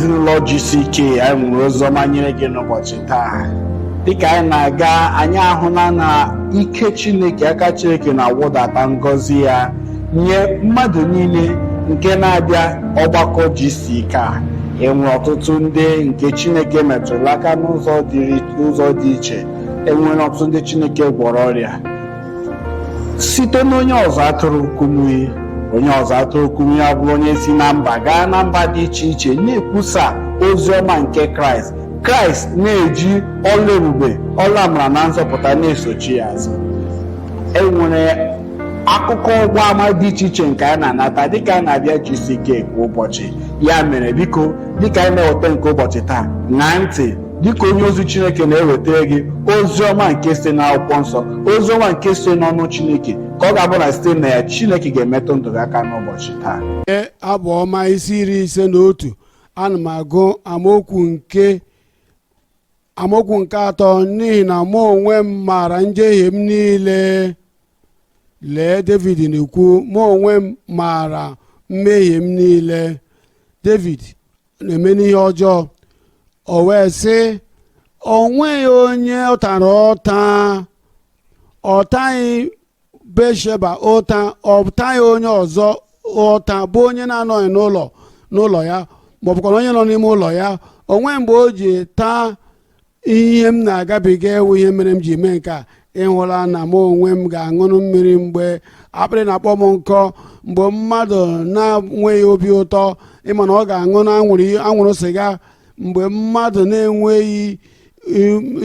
Ezinụlọ GCK, anyị nwere oziọma nyere gị n'ụbọchị taa. Dịka anyị na-aga, anyị ahụla na ike Chineke, aka Chineke na-awụdata ngọzi ya nye mmadụ niile nke na-abịa ọgbakọ GCK a. Enwere ọtụtụ ndị nke Chineke metụrụ aka n'ụzọ dị iche. Enwere ọtụtụ ndị Chineke gwọrọ ọrịa site n'onye ọzọ atụrụ Kumuyi. Onye ọzọ atụrụ Kumuyi abụrụ onye si na mba gaa na mba dị iche iche na-ekwusa ozi ọma nke Kraịst. Kraịst na-eji ọlụ ebube, ọlụ amara na nzọpụta na-esochi ya azụ. Enwere akụkọ ọgba ama dị iche iche nke anyị na-anata dịka a na-abịa GCK kwa ụbọchị. Ya mere, biko, dịka anyị na-eweta nke ụbọchị taa, ṅaa ntị dịka onye ozi Chineke na-ewetara gị ozi ọma nke site n'Akwụkwọ Nsọ, ozi ọma nke site n'ọnụ Chineke, ka ọ ga-abụ na site na ya Chineke ga-emetụ ndụ gị aka n'ụbọchị taa. Ee, Abụ Ọma isi 51, ana m agụ amaokwu nke 3: "N'ihi na mụ onwe m maara njehie m niile." Lee, David na-ekwu, "Mụ onwe m maara mmehie m niile." David na-eme n'ihe ọjọọ, o wee sị o nweghị onye ọ tara ụta. Ọ taghị Betsheba ụta, ọ taghị onye ọzọ ụta bụ onye na-anọghị n'ụlọ ya, ma ọ bụkwa onye nọ n'ime ụlọ ya. Onwe mgbe o ji taa ihe m na-agabiga ewu ihe mere m ji mee nke a. Ịhụla na mụ onwe m ga-aṅụrụ mmiri mgbe akpịrị na-akpọ m nkọ. Mgbe mmadụ na-enweghị obi ụtọ, ịma na ọ ga-aṅụ na anwụrụ sịga. Mgbe mmadụ na-enweghị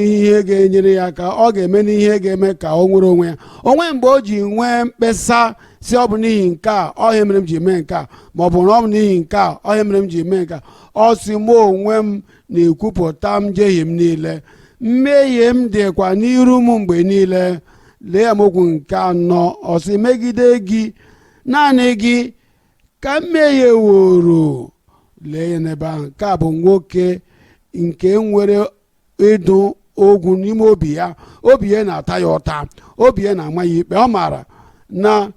ihe ga-enyere ya aka, ọ ga-eme n'ihe ga-eme ka o nwere onwe ya. Onwe mgbe o ji nwee mkpesa si ọ bụ n'ihi nke a ọhịa mere m ji mee nke a, ma ọ bụ na ọ bụ n'ihi nke a ọhịa mere m ji mee nke a. Ọ sị, "Mụ onwe m na-ekwupụta njehie m niile, mmehie m dịkwa n'iru m mgbe niile." Lee amaokwu nke 4, ọ sị, "Megide gị, naanị gị, ka mmehie woro." Lee ya n'ebe ahụ. Nke a bụ nwoke nke nwere ịdụ ogwu n'ime obi ya. Obi ya na-ata ya ụta, obi ya na-ama ya ikpe. Ọ maara na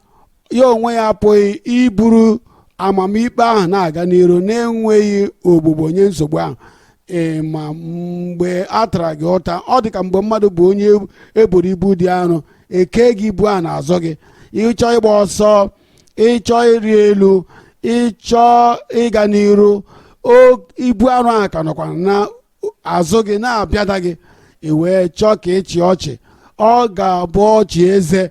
ya onwe ya apụghị iburu amamikpe ahụ na-aga n'iru na-enweghị ogbugbo nye nsogbu ahụ. Ee, ma mgbe a tara gị ụta, ọ dị ka mgbe mmadụ bụ onye eboro ibu dị arọ, eke gị ibu a n'azụ gị. Ịchọ ịgba ọsọ, ịchọ ịrị elu, ịchọ ịga n'iru, ibu arụ ahụ ka nọkwa na azụ gị na-abịada gị. I wee chọọ ka ịchị ọchị, ọ ga-abụ ọchị eze.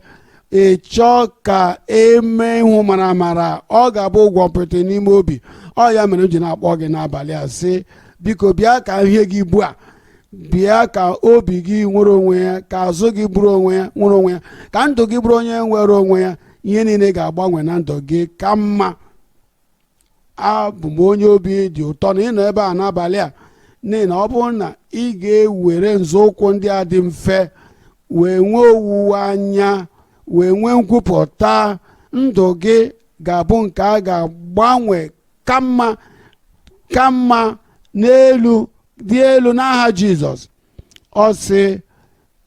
Ị chọọ ka eme ihu mara mara, ọ ga-abụ ụgwọ mpịtị n'ime obi. Ọ ya mere m ji na-akpọ gị n'abalị a, sị, biko, bịa ka ihe gị ibu a, bịa ka obi gị nwere onwe ya, ka azụ gị bụrụ onwe ya nwere onwe ya, ka ndụ gị bụrụ onye nwere onwe ya. Ihe niile ga-agbanwe na ndụ gị ka mma. Abụ m onye obi dị ụtọ na ịnọ ebe a n'abalị a, n'ihi na ọ bụrụ na ị ga-ewere nzọụkwụ ndị a dị mfe wee nwee owuwe anya, wee nwee nkwupụta, ndụ gị ga-abụ nke a ga-agbanwe ka mma, ka mma n'elu dị elu n'aha Jizọs. Ọ sị,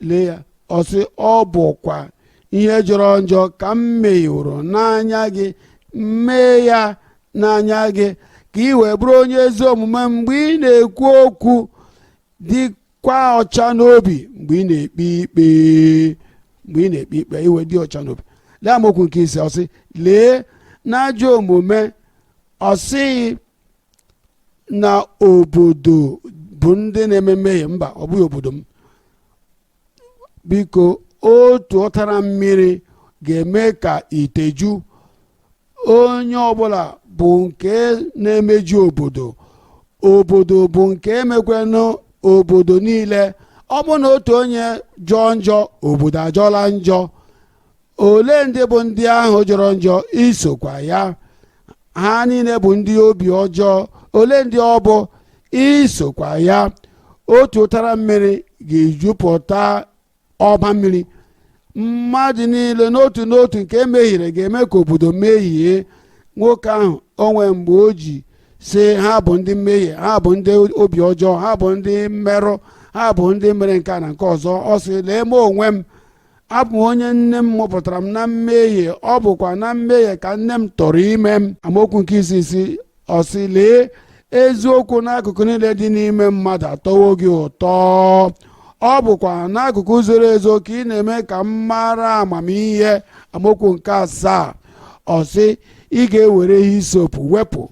lee ya, ọ sị, "Ọ bụkwa ihe jọrọ njọ ka m mehiworo n'anya gị, mee ya n'anya gị, ka ị wee bụrụ onye ezi omume mgbe ị na-ekwu okwu, dịkwa ọcha n'obi mgbe ị na-ekpe ikpe." Mgbe ị na-ekpe ikpe, iwe dị ọcha n'obi. Lee amaokwu nke 5, ọ sị, "Lee n'ajọ omume." Ọ sịghị na obodo bụ ndị na-eme mmehie. Mba, ọ bụghị obodo m. Biko, otu ụtara mmiri ga-eme ka ite ju. Onye ọbụla bụ nke na-emeju obodo, obodo bụ nke emekwenụ obodo niile. Ọ bụ na otu onye jọọ njọ, obodo ajọla njọ. Ole ndị bụ ndị ahụ jọrọ njọ? Isokwa ya. Ha niile bụ ndị obi ọjọọ. Ole ndị ọ bụ? Isokwa ya. Otu ụtara mmiri ga-ejupụta ọba mmiri. Mmadụ niile n'otu n'otu nke emehiere ga-eme ka obodo mehie. Nwoke ahụ onwe mgbe o ji si ha bụ ndị mmehie, ha bụ ndị obi ọjọọ, ha bụ ndị mmerụ, ha bụ ndị mere nke a na nke ọzọ. Ọ sị, "Lee m onwe m, abụ m onye nne m mụpụtara m na mmehie, ọ bụkwa na mmehie ka nne m tọrọ ime m." Amaokwu nke 6, ọ sị, "Lee Eziokwu n'akụkụ niile dị n'ime mmadụ atọwo gị ụtọ. Ọ bụkwa n'akụkụ zoro ezo ka ị na-eme ka m mara amamihe. Amaokwu nke 7, ọ sị, ị ga-ewere hisop wepụ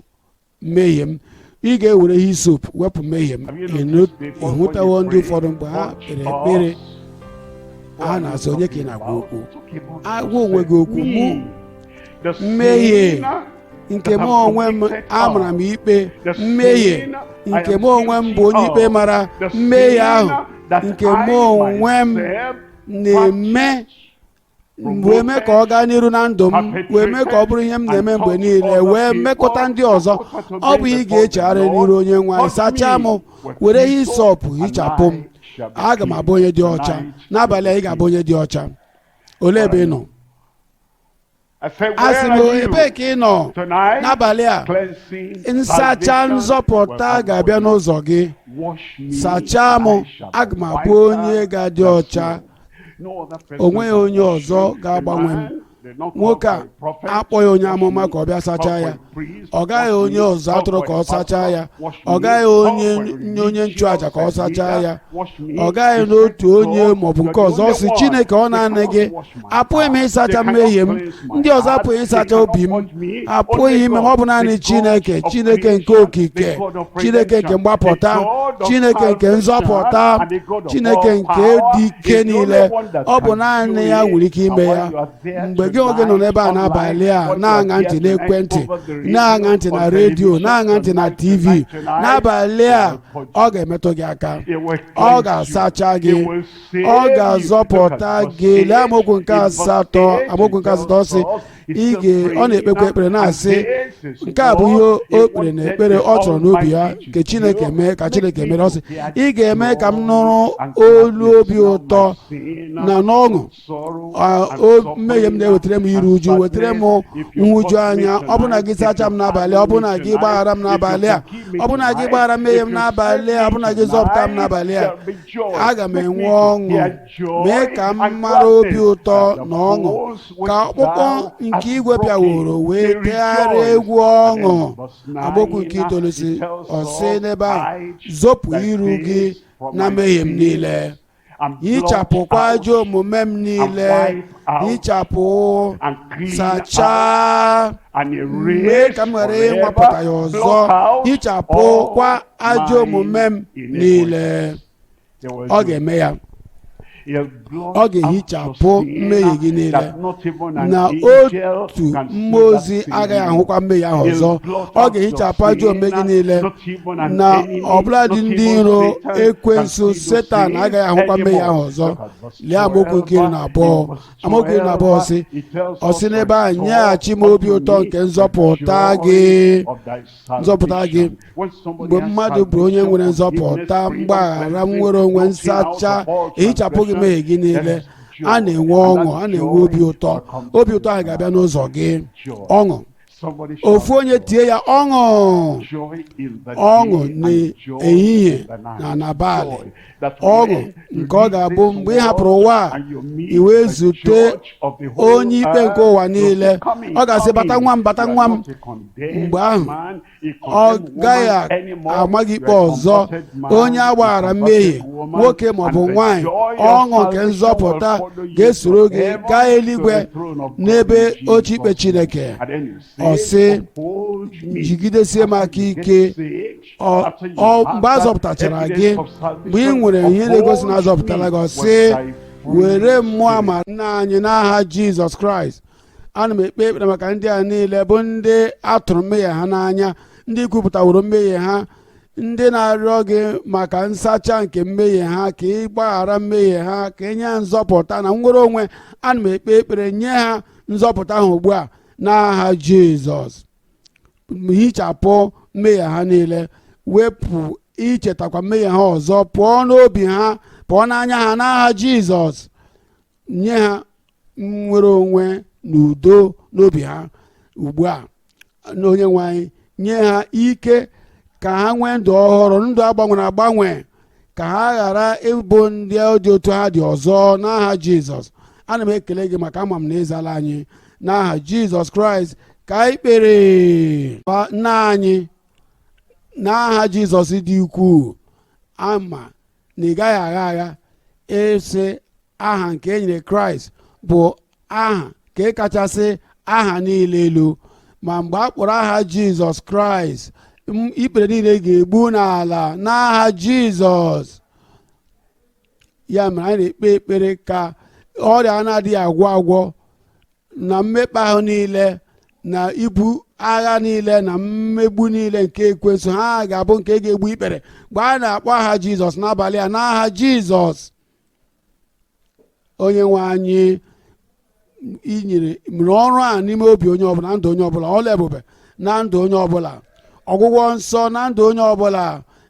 mmehie m. Ị ga-ewere hisop wepụ mmehie m. Ịhụtawo ndị ụfọdụ, mgbe ha kpere ekpere, a na-asị, "Onye ka ị na-agwa okwu? Agwa onwe gị okwu." Mụ, mmehie nke mụ onwe m amara m ikpe, mmehie nke mụ onwe m bụ onye ikpe mara, mmehie ahụ nke mụ onwe m na-eme, wee mee ka ọ gaa n'iru na ndụ m, wee mee ka ọ bụrụ ihe m na-eme mgbe niile, wee mekọta ndị ọzọ. Ọ bụ ị ga-echegharị n'iru Onye nwe anyị. Sachaa m, were hisọpụ hichapụ m, aga m abụ onye dị ọcha. N'abalị a, ị ga-abụ onye dị ọcha. Olee ebe ị nọ? A sị m, ebee ka ị nọ n'abalị a? Nsacha nzọpụta ga-abịa n'ụzọ gị. Sachaa m, aga m abụ onye ga-adị ọcha. O nweghị onye ọzọ ga-agbanwe m. Nwoke a akpọghị onye amụma ka ọ bịa sachaa ya. Ọ gaghị onye ọzọ atụrụ ka ọ sachaa ya. Ọ gaghị onye nchụaja ka ọ sachaa ya. Ọ gaghị n'otu onye maọbụ nke ọzọ. Ọ sị, "Chineke, ọ naanị gị. Apụghị m ịsacha mmehie m. Ndị ọzọ apụghị ịsacha obi m, apụghị ime m. Ọ bụ naanị Chineke, Chineke nke okike, Chineke nke mgbapụta, Chineke nke nzọpụta, Chineke nke dị ike niile. Ọ bụ naanị ya nwere ike ime ya." Mgbe gị oge nọ n'ebe a n'abalị a, na-aṅa ntị n'ekwentị, na-aṅa ntị na redio, na-aṅa ntị na TV n'abalị a, ọ ga-emetụ gị aka, ọ ga-asacha gị, ọ ga-azọpụta gị. Lee amaokwu nke 8. Amaokwu nke 8, sị ọ na-ekpekwa ekpere na-asị, nke a bụ ihe o kpere na ekpere ọ chọrọ n'obi ya nke Chineke mee, ka Chineke mere. Ọ sị, "Ị ga-eme ka m nụrụ olu obi ụtọ na n'ọṅụ. Mmehie m na-ewetara m iru uju, wetara m nhụju anya. Ọ bụ na gị sacha m n'abalị, ọ bụ na gị gbaghara m n'abalị a, ọ bụ na gị gbaghara mmehie m n'abalị a, ọ bụ na gị zọpụta m n'abalị a, aga m enwe ọṅụ. Mee ka m mara obi ụtọ na ọṅụ, ka ọkpụkpọ nke igwe pịaworo wee tegharịa egwu ọṅụ." Amaokwu nke 9 si, ọ sị n'ebe a, "Zopụ iru gị na mmehie m niile, hichapụkwa ajọ omume m niile." Hichapụ, sachaa, mee ka m ghara ịnwapụta ya ọzọ. Hichapụkwa ajọ omume m niile. Ọ ga-eme ya. Ọ ga-ehichapụ mmehie gị niile, na otu mmụọ ozi agaghị ahụkwa mmehie ahụ ọzọ. Ọ ga-ehichapụ ajọ omume gị niile, na ọbụladị ndị iro, ekwensu, Setan, agaghị ahụkwa mmehie ahụ ọzọ. Lee amaokwu nke 12. Amaokwu 12 sị, ọ sị n'ebe a, "Nyeghachi m obi ụtọ nke nzọpụta gị." Nzọpụta gị. Mgbe mmadụ bụ onye nwere nzọpụta, mgbaghara, nwere onwe, nsacha, ehichapụ gị mmehie gị niile, a na-enwe ọṅụ, a na-enwe obi ụtọ. Obi ụtọ ahụ ga-abịa n'ụzọ gị. Ọṅụ. Ofu onye tie ya, ọṅụ, ọṅụ n'ehihie na n'abalị. Ọṅụ nke ọ ga-abụ mgbe ị hapụrụ ụwa a, i wee zute onye ikpe nke ụwa niile, ọ ga-asị, "Bata, nwa m, bata, nwa m." Mgbe ahụ ọ gaghị ama gị ikpe ọzọ. Onye a gbaghara mmehie, nwoke maọbụ nwanyị, ọṅụ nke nzọpụta ga-esoro gị gaa eluigwe n'ebe oche ikpe Chineke. Ọ sị, "Jigidesie m aka ike." Mgbe a zọpụtachara gị, mgbe ị nwere ihe na-egosi na azọpụtara gị, ọ sị, "Were mmụọ amara." Nna anyị, n'aha Jizọs Kraịst, ana m ekpe ekpere maka ndị a niile bụ ndị atụrụ mmehie ha n'anya, ndị kwupụtaworo mmehie ha, ndị na-arịọ gị maka nsacha nke mmehie ha, ka ị gbaghara mmehie ha, ka ị nye ha nzọpụta na nnwere onwe. Ana m ekpe ekpere nye ha nzọpụta ahụ ugbu a n'aha Jizọs. Hichapụ mmehie ha niile, wepụ ichetakwa mmehie ha ọzọ pụọ n'obi ha, pụọ n'anya ha n'aha Jizọs. Nye ha nnwere onwe na udo n'obi ha ugbu a. Na Onye nwe anyị, nye ha ike ka ha nwee ndụ ọhụrụ, ndụ agbanwere agbanwe, ka ha ghara ịbụ ndị dị otu ha dị ọzọ n'aha Jizọs. Ana m ekele gị maka ama m na ịzala anyị. N'aha Jizọs Kraịst ka anyị kpere. Nna anyị, N'aha Jizọs dị ukwuu, ama na ị gaghị agha agha ịsị aha nke e nyere Kraịst bụ aha nke kachasị aha niile elu. Ma mgbe a kpọrọ aha Jizọs Kraịst, ikpere niile ga-egbu n'ala n'aha Jizọs. Ya mere anyị na-ekpe ekpere ka ọrịa na-adịghị agwọ agwọ na mmekpa ahụ niile na ibu agha niile na mmegbu niile nke ekwensu ha ga-abụ nke ga-egbu ikpere mgbe a na-akpọ aha Jizọs n'abalị a, n'aha Jizọs. Onye nwe anyị, inyere mere ọrụ a n'ime obi onye ọbụla, ndụ onye ọbụla, ọlụ ebube na ndụ onye ọbụla, ọgwụgwọ nsọ na ndụ onye ọbụla,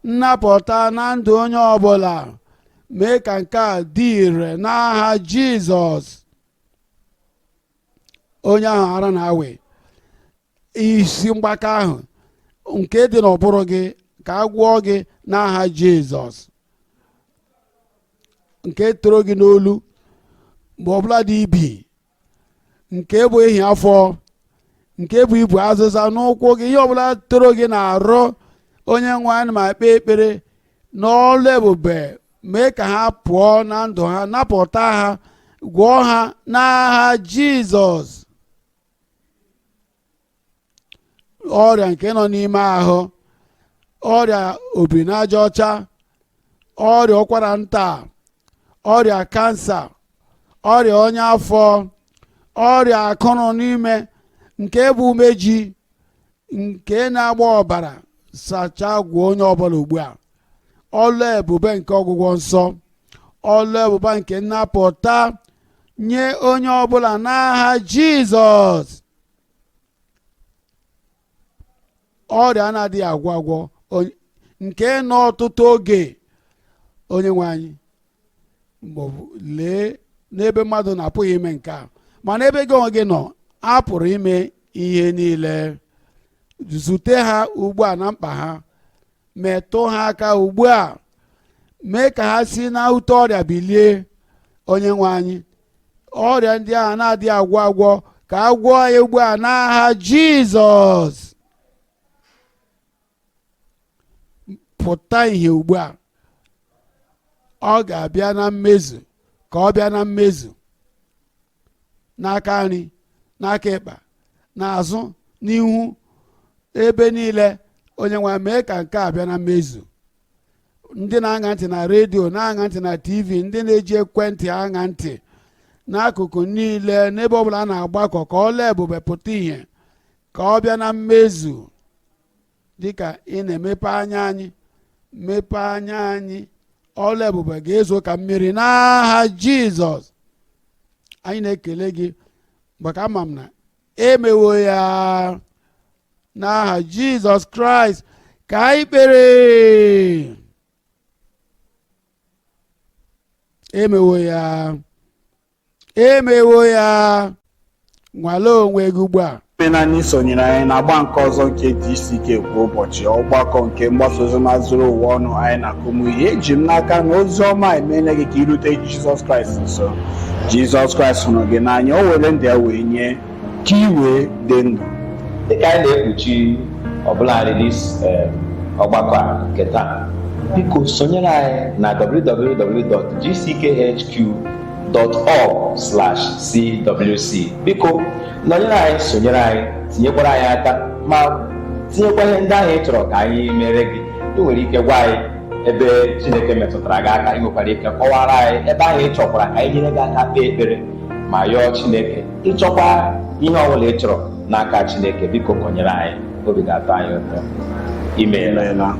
nnapụta na ndụ onye ọbụla. Mee ka nke a dị ire n'aha Jizọs. Onye ahụ ara na-awe isi mgbaka ahụ nke dị n'ụbụrụ gị, ka a gwọọ gị n'aha Jizọs. Nke toro gị n'olu mgbe ọbụla dị ibi, nke bụ ehi afọ, nke bụ ibu azịza n'ụkwụ gị, ihe ọbụla toro gị na-arụ, onye nwe anyị, ma kpee ekpere n'ọlụ ebube, mee ka ha pụọ na ndụ ha, napụta ha, gwọọ ha n'aha Jizọs. Ọrịa nke nọ n'ime ahụ, ọrịa obiri n'aja ọcha, ọrịa ụkwara nta, ọrịa kansa, ọrịa ọnya afọ, ọrịa akụrụ n'ime nke bụ umeji nke na-agba ọbara, sachaa, gwọọ onye ọbụla ugbu a. Ọlụ ebube nke ọgwụgwọ nsọ, ọlụ ebube nke nnapụta nye onye ọbụla n'aha Jizọs. Ọrịa na-adịghị agwọ agwọ nke nọ ọtụtụ oge, onye nwe anyị, maọbụ lee n'ebe mmadụ na-apụghị ime nke a, mana ebe gị onwe gị nọ a pụrụ ime ihe niile. Zute ha ugbu a na mkpa ha, metụ ha aka ugbu a, mee ka ha si na ute ọrịa bilie. Onye nwe anyị, ọrịa ndị ahụ na-adịghị agwọ agwọ, ka a gwọọ ya ugbu a n'aha Jizọs. Pụta ihe ugbu a, ọ ga-abịa na mmezu, ka ọ bịa na mmezu n'aka nri, n'aka ịkpa, n'azụ, n'ihu, ebe niile. Onye nwe, mee ka nke a bịa na mmezu. Ndị na-aṅa ntị na redio, na-aṅa ntị na TV, ndị na-eji ekwentị aṅa ntị n'akụkụ niile, n'ebe ọbụla a na-agbakọ, ka ọlụ ebube pụta ìhè, ka ọ bịa na mmezu. Dịka ị na-emepe anya anyị, mepee anya anyị, ọlụ ebube ga-ezo ka mmiri n'aha Jizọs. Anyị na-ekele gị maka ama m na emewo ya n'aha Jizọs Kraịst ka anyị kpere. Emewo ya, emewo ya. Nwalee onwe gị ugbu a. Imela na isonyere anyị na agba nke ọzọ nke GCK kwa ụbọchị, ọgbakọ nke mgbasa oziọma zuru ụwa ọnụ anyị na-akụmụ ihe. Eji m n'aka na ozi ọma emeela gị ka irute Jizọs Kraịst nso. Jizọs Kraịst hụrụ gị n'anya, o were ndụ ya wee nye ka ị wee dị ndụ. Dịka anyị na-ekpuchi ọbụla anyị this ọgbakọ a nke taa, biko sonyere anyị na www.gckhq.org/cwc. Biko nọnyere anyị, sonyere anyị, tinyekwara anyị aka ma tinyekwa ihe ndị ahụ ị chọrọ ka anyị mere gị. Ị nwere ike gwa anyị ebe Chineke metụtara gị aka. Ị nwekwara ike kọwara anyị ebe ahụ ị chọkwara ka anyị nyere gị aka kpee ekpere ma yọọ Chineke. Ịchọkwa ihe ọbụla ị chọrọ n'aka Chineke, biko kọnyere anyị, obi ga-atọ anyị ụtọ. Imeela. Imeela.